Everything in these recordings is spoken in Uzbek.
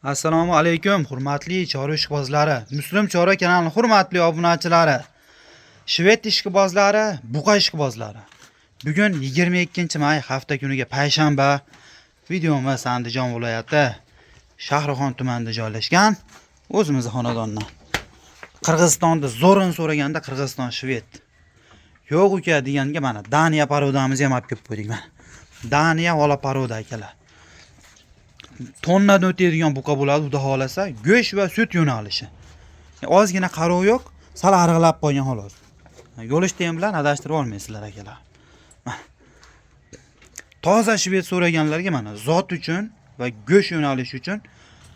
Assalomu alaykum, hurmatli chorva ishqibozlari, Muslim Chorva kanalining hurmatli obunachilari, shved ishqibozlari, buqa ishqibozlari. Bugun 22-may, hafta kuniga payshanba. Videomiz Andijon viloyati Shahrixon tumanida joylashgan o'zimizni xonadondan. Qirg'izistonda zo'rini so'raganda Qirg'iziston shved. Yo'q uka deganga mana Daniya порода mizni ham olib kelib qo'ydik mana. Daniya ola порода, akalar. Tonnadan o'tadigan buqa bo'ladi, xudo xohlasa, go'sht va sut yo'nalishi. Ozgina qarov yo'q, sal arg'ilab qolgan xolos. Yo'lishda bilan adashtirib olmaysizlar, akalar. Mana. Toza shved so'raganlarga mana zot uchun va go'sht yo'nalishi uchun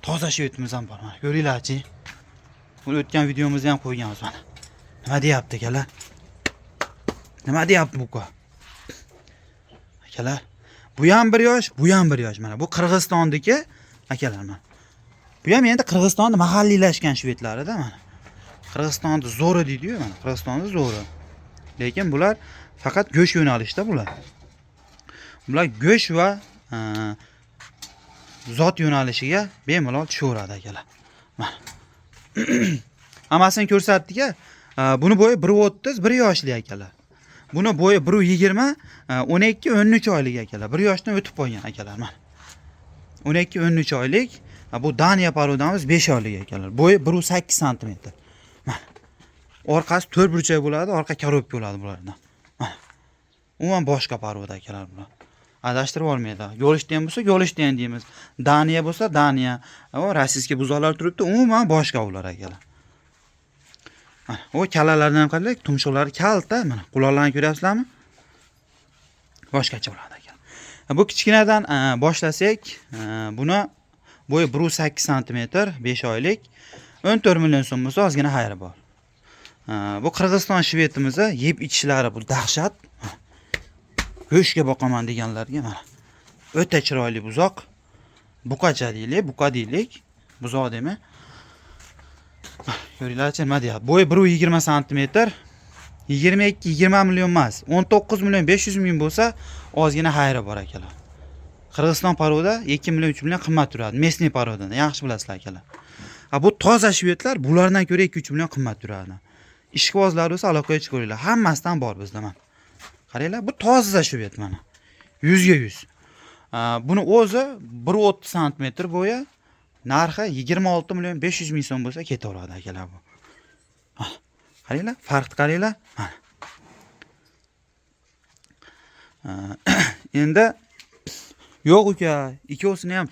toza shvedimiz ham bor. Mana ko'ringlarchi. Buni o'tgan videomizda ham qo'yganmiz mana. Nima deyapti, akalar? Nima deyapti buqa? Akalar, bu ham 1 yosh, bu ham 1 yosh mana. Bu Qirg'izistonniki, akalar, mana. Bu ham endi Qirg'izistonda mahalliylashgan shvedlarida mana. Qirg'izistonda zo'ri deydi-yu mana, Qirg'izistonda zo'ri. Lekin bular faqat go'sht yo'nalishda bular. Bular go'sht va zot yo'nalishiga bemalol tushaveradi, akalar. Mana. Hammasini ko'rsatdik-a. Buni bo'yi 1.30, 1 yoshli, akalar. Buni bo'yi 1.20, 12, 13 oylik, akalar. 1 yoshdan o'tib qolgan, akalar, mana. 12, 13 oylik. Bu Daniya порода miz 5 oylik, akalar. Bo'yi 1.8 santimetr. Mana. Orqasi to'rt burchak bo'ladi, orqa коробка bo'ladi bulardan. Mana. Umuman boshqa порода, akalar, bular. Adashtirib olmaydi. Golshteyn bo'lsa, Golshteyn deymiz. Daniya bo'lsa, Daniya. O российский buzoqlar turibdi, umuman boshqa ular, akalar. Mana, o kallalardan ham qaranglar, tumshuqlari kalta, mana quloqlarini ko'ryapsizlarmi? Boshqacha bo'ladi, akalar. Bu kichkinadan boshlasak, buni bo'yi 1.8 santimetr, 5 oylik, 14 million so'm bo'lsa, ozgina xayri bor. Bu Qirg'iziston shvedimizni yeb ichishlari bu dahshat. Go'shtga boqaman deganlarga mana o'ta chiroyli buzoq. Buqacha deylik, buqa deylik. Buzoq dema. Ko'ringlarchi, nima deyapti. Bo'yi 1.20 santimetr. 22, 20 million emas. 19 million 500 ming bo'lsa, ozgina xayri bor, akalar. Qirg'iziston порода 2 million, 3 million qimmat turadi. Местный порода dan yaxshi bilasizlar, akalar. Ha, bu toza shvedlar bulardan ko'ra 2-3 million qimmat turadi. Ishqibozlar bo'lsa, aloqaga chiqinglar. Hammasidan bor bizda mana. Qaranglar, bu toza shved mana. 100 ga 100. Buni o'zi 1.30 santimetr bo'yi, narxi 26 million 500 ming so'm bo'lsa ketaveradi, akalar, bu. Ah, qaranglar, farqni qaranglar. Mana. Endi yo'q uka, ikkovsini ham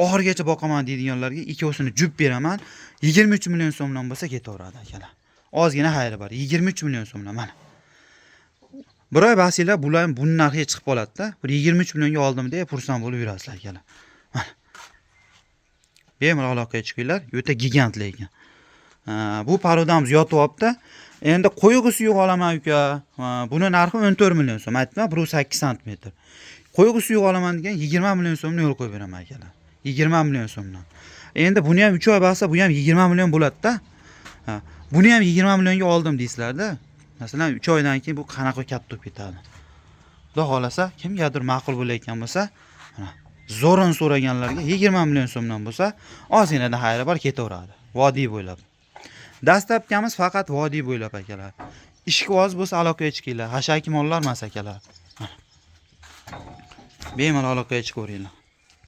oxirigacha boqaman deydiganlarga ikkovsini jup beraman. 23 million so'mdan bo'lsa ketaveradi, akalar. Ozgina xayri bor. 23 million so'mdan mana. Bir oy basinglar, bular ham buni narxiga chiqib qoladi-da. Bir 23 millionga oldim deb xursand bo'lib yurasizlar, akalar. Mana. Bemalol aloqaga chiqinglar, o'ta gigant lekin. Bu порода miz yotyapti. Endi qo'yig'i suyuq olaman, uka. Buni narxi 14 million so'm. Aytdim, 1.8 santimetr. Qo'yig'i suyuq olaman degan 20 million so'mni yo'l qo'yib beraman, akalar. 20 million so'mdan. Endi buni ham 3 oy baqsa, bu ham 20 million bo'ladi-da. Ha, buni ham 20 millionga oldim deysizlar-da. Masalan, 3 oydan keyin bu qanaqa katta bo'lib ketadi. Xudo xohlasa, kimgadir ma'qul bo'layotgan bo'lsa, mana zo'rini so'raganlarga 20 million so'mdan bo'lsa, ozginadan xayri bor, ketaveradi. Vodiy bo'ylab. Доставка miz faqat vodiy bo'ylab, akalar. Ishqiboz bo'lsa, aloqaga chiqinglar. Hashaki mollar emas, akalar. Mana. Bemalol aloqaga chiqaveringlar.